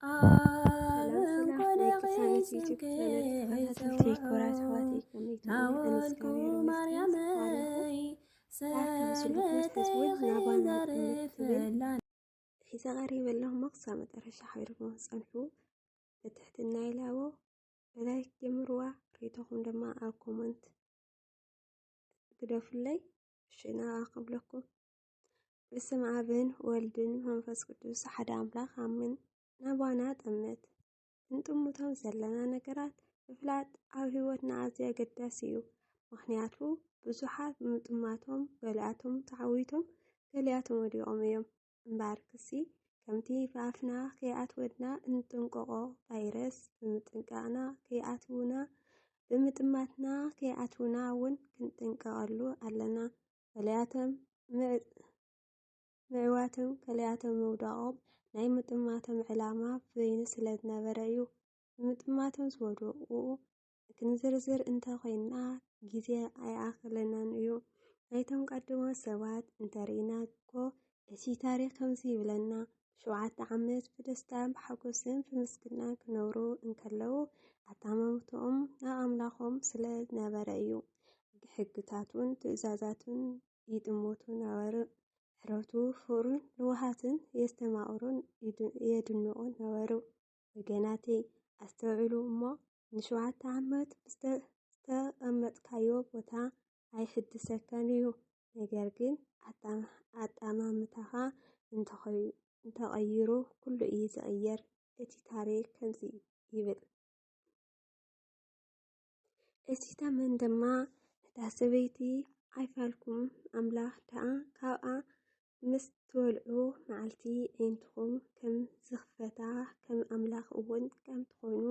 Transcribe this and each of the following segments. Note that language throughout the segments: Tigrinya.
ሰላም ሰላም ናይ ቅሳነት ዩቱብ ቻነል ተኸታተልቲ ክቡራት ኣሕዋተይ፣ ከመይ ትኾኑ? ኣነ እግዚኣብሔር ይመስገን፣ ጽቡቕ ኣለኹ። ኣብ ከምዚ ልክዕ ሕዚ እውን ናባና ጥምት ትብል ሒዘ ቀሪበ ኣለኹ እሞ ክሳብ መጨረሻ ሓቢርኩም ክትጸንሑ ብትሕትና ይላቦ። ብላይክ ጀምርዋ፣ ርእይቶኹም ድማ ኣብ ኮመንት ግደፉለይ። እሺ፣ ናብኣ ክብለኩም። በስመ ኣብን ወልድን መንፈስ ቅዱስ ሓደ ኣምላኽ ኣምን። ናባና ጠምት። ክንጥምቶም ዘለና ነገራት ምፍላጥ ኣብ ህይወትና ኣዝዩ ኣገዳሲ እዩ። ምኽንያቱ ብዙሓት ብምጥማቶም ገሊኣቶም ተዓዊቶም ገሊኣቶም ወዲቖም እዮም። እምበኣርክሲ ከምቲ ብኣፍና ከይኣትወና እንጥንቀቖ ቫይረስ ብምጥንቃቕና ከይኣትውና ብምጥማትና ከይኣትውና እውን ክንጥንቀቐሉ ኣለና። ገሊኣቶም ምዕ- ምዕዋቶም ገሊኣቶም ምውዳቖም ናይ ምጥማቶም ዕላማ በይኑ ስለ ዝነበረ እዩ። ብምጥማቶም ዝወደቑ ክንዝርዝር እንተ ኾይንና ግዜ ኣይኣኽለናን እዩ። ናይቶም ቀደሞት ሰባት እንተርኢና እኮ እቲ ታሪኽ ከምዚ ይብለና፣ ሸውዓተ ዓመት ብደስታን ብሓጎስን ብምስግናን ክነብሩ እንከለዉ ኣጠማምትኦም ናብ ኣምላኾም ስለ ዝነበረ እዩ። ሕግታቱን ትእዛዛቱን ይጥምቱ ነበሩ። ሕረቱ፣ ፍቕሩን ለዋሃትን የስተማቕሩን ይድ- የድንቑን ነበሩ። ወገናተይ ኣስተውዕሉ እሞ ንሸውዓተ ዓመት ብዝተ- ዝተቐመጥካዮ ቦታ ኣይሕድሰካን እዩ። ነገር ግን ኣጣ- ኣጣማምታኻ እንተኸይ- እንተቐይሩ ኩሉ እዩ ዝቕየር። እቲ ታሪክ ከምዚ ይብል። እቲ ተመን ድማ ነታ ሰበይቲ ኣይፋልኩም፣ ኣምላኽ ደኣ ካብኣ ምስ ትበልዑ መዓልቲ ኣዒንትኹም ከም ዝኽፈታ ከም ኣምላኽ እውን ከም ትኾኑ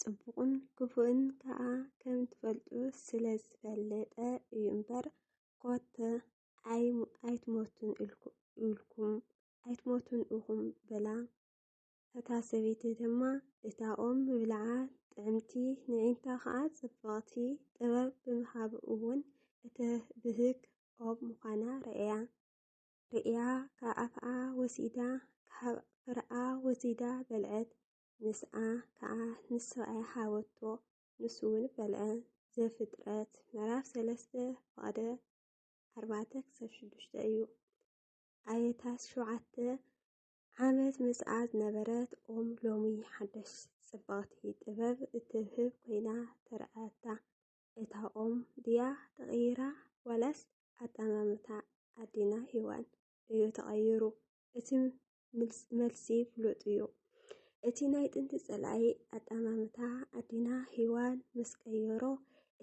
ጽቡቕን ክፉእን ከኣ ከም ትፈልጡ ስለ ዝፈለጠ እዩ እምበር ኮተ ኣይ- ኣይትሞቱን ኢልኩ- ኢልኩም ኣይትሞቱን ኢኹም በላ። እታ ሰበይቲ ድማ እታ ኦም ምብልዓ ጥዕምቲ ንዒንታ ኸኣ ጽብቕቲ ጥበብ ብምሃብ እውን እተብህግ ኦም ምዃና ርእያ። ርእያ ካብ ኣፍኣ ወሲዳ ካብ ፍረኣ ወሲዳ በልዐት። ምስኣ ከኣ ንሰብኣያ ሃበቶ፣ ንሱ እውን በልዐ። ዘፍጥረት ምዕራፍ ሰለስተ ፍቕደ ኣርባዕተ ክሳብ ሽዱሽተ እዩ። ኣየታት ሸውዓተ ዓመት ምስኣ ዝነበረት ኦም ሎሚ ሓዳሽ ጽብቕቲ ጥበብ እትህብ ኮይና ተራእየታ። እታ ኦም ድያ ተቐይራ ዋላስ ኣጠማምታ ኣዴና ሄዋን እዩ ተቐይሩ? እቲ ምልስ- መልሲ ፍሉጥ እዩ። እቲ ናይ ጥንቲ ጸላኢ ኣጠማምታ ኣዴና ሄዋን ምስ ቀየሮ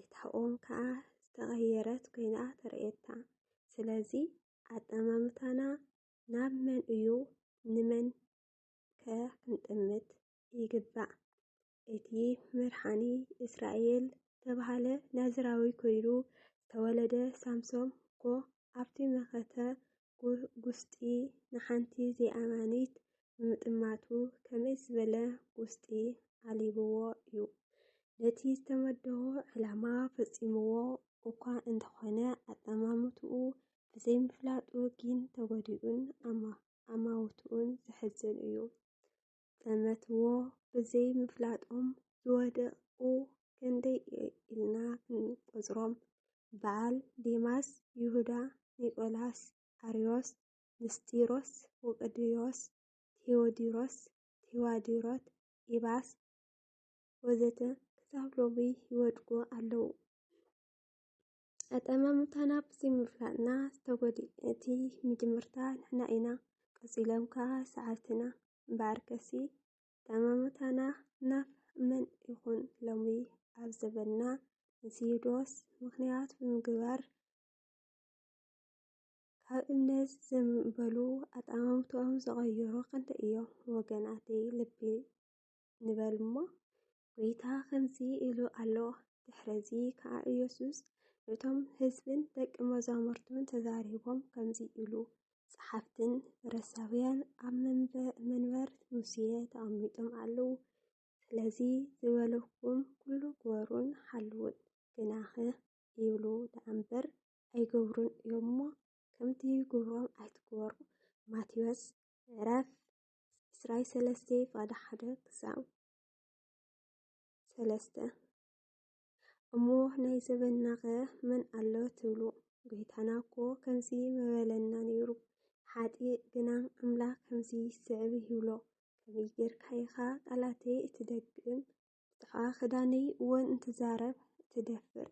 እታ ኦም ከኣ ዝተቐየረት ኮይና ተርእየታ። ስለዚ ኣጠማምታና ናብ መን እዩ? ንመን ከ ክንጥምት ይግባእ? እቲ መድሓኒ እስራኤል ዝተባህለ ናዝራዊ ኮይኑ ዝተወለደ ሳምሶም እኮ ኣብቲ መኸተ ጉ- ጉስጢ ንሓንቲ ዘይኣማኒት ብምጥማቱ ከመይ ዝበለ ጉስጢ ኣሊብዎ እዩ። ነቲ ዝተመደቦ ዕላማ ፈጺምዎ እኳ እንተኾነ ኣጠማምትኡ ብዘይምፍላጡ ግን ተጎዲኡን ኣማ- ኣማውትኡን ዘሕዝን እዩ። ጠመትዎ ብዘይ ምፍላጦም ዝወደቑ ክንደይ ኢልና ክንቆጽሮም? በዓል ዴማስ፣ ይሁዳ፣ ኒቆላስ፣ ኣርዮስ፣ ንስጢሮስ፣ ወቅድዮስ፣ ቴዎዲሮስ፣ ቴዋዲሮት፣ ኢባስ ወዘተ ክሳብ ሎሚ ይወድቁ ኣለዉ። ኣጠማምታና ብዘይምፍላጥና ዝተጎድእ እቲ ምጅምርታ ንሕና ኢና፣ ቀጺሎም ከኣ ሰዓብትና። እምበኣርከሲ ኣጠማምታና ናብ መን ይኹን ሎሚ ኣብ ዘበንና ንስይዶስ ምኽንያት ብምግባር ካብ እምነት ዘንበሉ ኣጠማምትኦም ዝቐየሩ ክንደይ እዮም? ወገናተይ ልቢ ንበል እሞ፣ ጐይታ ከምዚ ኢሉ ኣሎ። ድሕርዚ ከኣ ኢየሱስ ነቶም ህዝብን ደቂ መዛሙርቱን ተዛሪቦም ከምዚ ኢሉ፣ ጸሓፍትን ፈሪሳውያን ኣብ መንበ- መንበር ሙሴ ተቐሚጦም ኣለዉ። ስለዚ ዝበልኩኹም ኩሉ ግበሩን ሓልዉን፣ ግናኸ ይብሉ ደኣ እምበር ኣይገብሩን እዮም እሞ፣ ከምቲ ግብሮም ኣይትግበሩ። ማቴዎስ ምዕራፍ ዕስራይ ሰለስተ ፍቓድ ሓደ ክሳብ ሰለስተ። እሞ ናይ ዘበናኸ መን ኣሎ ትብሉ? ጎይታና እኮ ከምዚ ምበለና ነይሩ። ሓጢእ ግና ኣምላኽ ከምዚ ይስዕብ ይብሎ፣ ከመይ ጌርካ ኢኻ ቃላተይ እትደግም? ንስኻ ክዳነይ እውን እንትዛረብ እትደፍር፣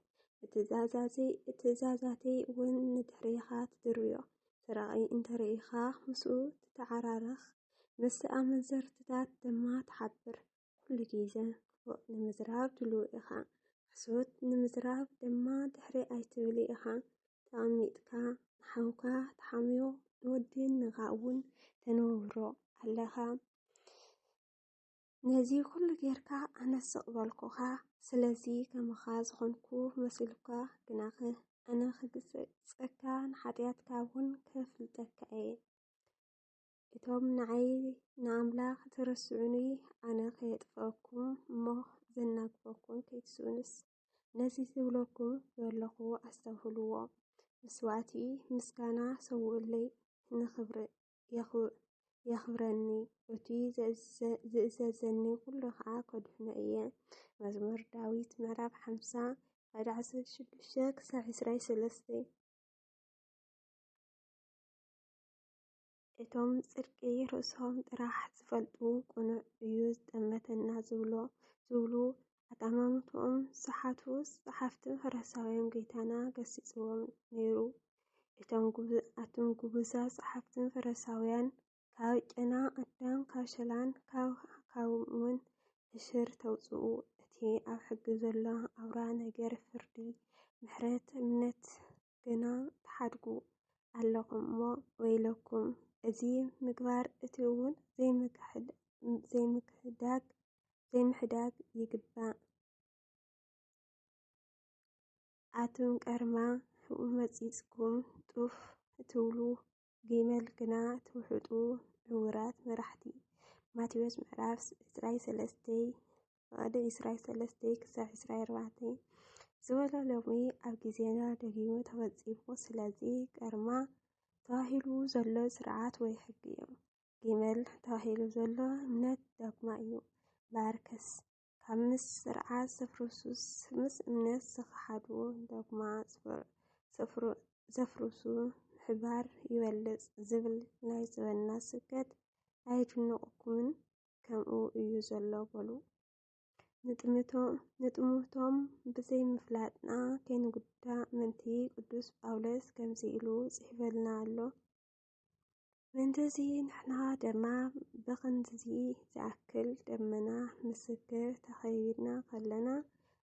ትእዛዛተይ እውን ንድሕሬኻ ትድርብዮ። ሰራቒ እንተ ርኢኻ ምስኡ ትተዓራረኽ፣ ምስ ኣመንዘርትታት ድማ ትሓብር። ኩሉ ግዜ ክፉእ ንምዝራብ ድሉው ኢኻ፣ ሕሶት ንምዝራብ ድማ ድሕሪ ኣይትብል ኢኻ። ተቐሚጥካ ንሓውካ ትሓምዮ፣ ንወዲ ንኻ እውን ተነውሮ ኣለኻ። ነዚ ኩሉ ጌርካ ኣነ ስቕ በልኩኻ። ስለዚ ከማኻ ዝኾንኩ መሲሉካ፣ ግናኸ ኣነ ክግስጸካ ንሓጢኣትካ እውን ከፍልጠካ እየ። እቶም ንዓይ ንኣምላኽ ትረስዑኒ፣ ኣነ ከየጥፍኣኩም እሞ ዘናግፈኩም ከይትስኡንስ፣ ነዚ ዝብለኩም ዘለኹ ኣስተብህልዎ። መስዋእቲ ምስጋና ሰውእለይ፣ ንኽብሪ የኽብረኒ፣ እቲ ዝእዘዘኒ ኩሉ ኸዓ ከድሕኖ እየ። መዝሙር ዳዊት ምዕራፍ ሓምሳ፣ ካብ ዓሰርተ ሽዱሽተ ክሳብ ዕስራን ሰለስተን። እቶም ጽድቂ ርእሶም ጥራሕ ዝፈልጡ ቅኑዕ እዩ ዝጠመተና ዝብሎ ዝብሉ ኣጠማምትኦም ዝሰሓቱ ጸሓፍትን ፈሪሳውያን ጐይታና ገሲጽዎም ነይሩ። እቶም ግቡ- ኣቱም ግቡዛት ጸሓፍትን ፈሪሳውያን፣ ካብ ጨና ኣዳም፣ ካብ ሸላን ካብ ካውምን ዕሽር ተውጽኡ፣ እቲ ኣብ ሕጊ ዘሎ ኣውራ ነገር ፍርዲ፣ ምሕረት፣ እምነት ግና ትሓድጉ ኣለኹም እሞ ወይለኩም። እዚ ምግባር እቲ እውን ዘይምክሕድ- ዘይምክሕዳግ ዘይምሕዳግ ይግባእ። ኣቱም ቀርማ፣ መጺጽኩም ጡፍ ትብሉ፣ ጊመል ግና ትውሕጡ ዕውራት መራሕቲ። ማቴዎስ ምዕራፍ ዕስራን ሰለስተን፣ ፍቓድ ዕስራን ሰለስተን ክሳብ ዕስራን ኣርባዕተን ዝበሎ ሎሚ ኣብ ግዜና ደጊሙ ተፈጺሙ። ስለዚ ቀርማ ተባሂሉ ዘሎ ስርዓት ወይ ሕጊ እዩ። ጊመል ተባሂሉ ዘሎ እምነት ዶግማ እዩ። ባርከስ ካብ ምስ ስርዓት ዘፍርሱስ ምስ እምነት ዝኸሓዱ ዶግማ ዝፍር- ዘፍሩ- ዘፍርሱ ምሕባር ይበልጽ ዝብል ናይ ዘበንና ስብከት ኣየድንቐኩምን? ከምኡ እዩ ዘሎ በሉ። ንጥምቶ- ንጥምቶም ብዘይምፍላጥና ከይንጉዳእ ምእንቲ ቅዱስ ጳውሎስ ከምዚ ኢሉ ጽሒፈልና ኣሎ። ምእንትዚ ንሕና ድማ ብኽንድዚ ዝኣክል ደመና ምስክር ተኸቢብና ከለና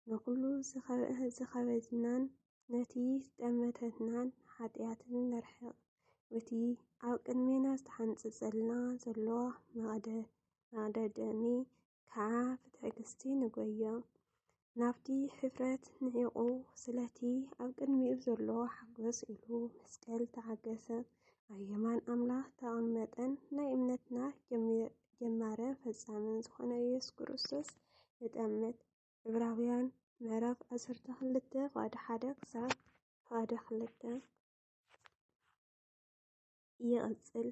ንኹሉ ዝኸ- ዝኸበድናን ነቲ ዝጠመተትናን ሓጢኣትን ነርሕቕ። እቲ ኣብ ቅድሜና ዝተሓንጸጸልና ዘሎ መቕደ- መቕደሚ ከኣ ብትዕግስቲ ንጎዮ። ናብቲ ሕፍረት ንዒቑ ስለቲ ኣብ ቅድሚኡ ዘሎ ሓጎስ ኢሉ መስቀል ተዓገሰ። ኣብ የማን ኣምላኽ ተቐመጠን ናይ እምነትና ጀሚ- ጀማርን ፈጻምን ዝኾነ ኢየሱስ ክርስቶስ ንጠምት። ዕብራውያን ምዕራፍ ዓሰርተ ክልተ ፍቓድ ሓደ ክሳብ ፍቓድ ክልተ ይቕጽል።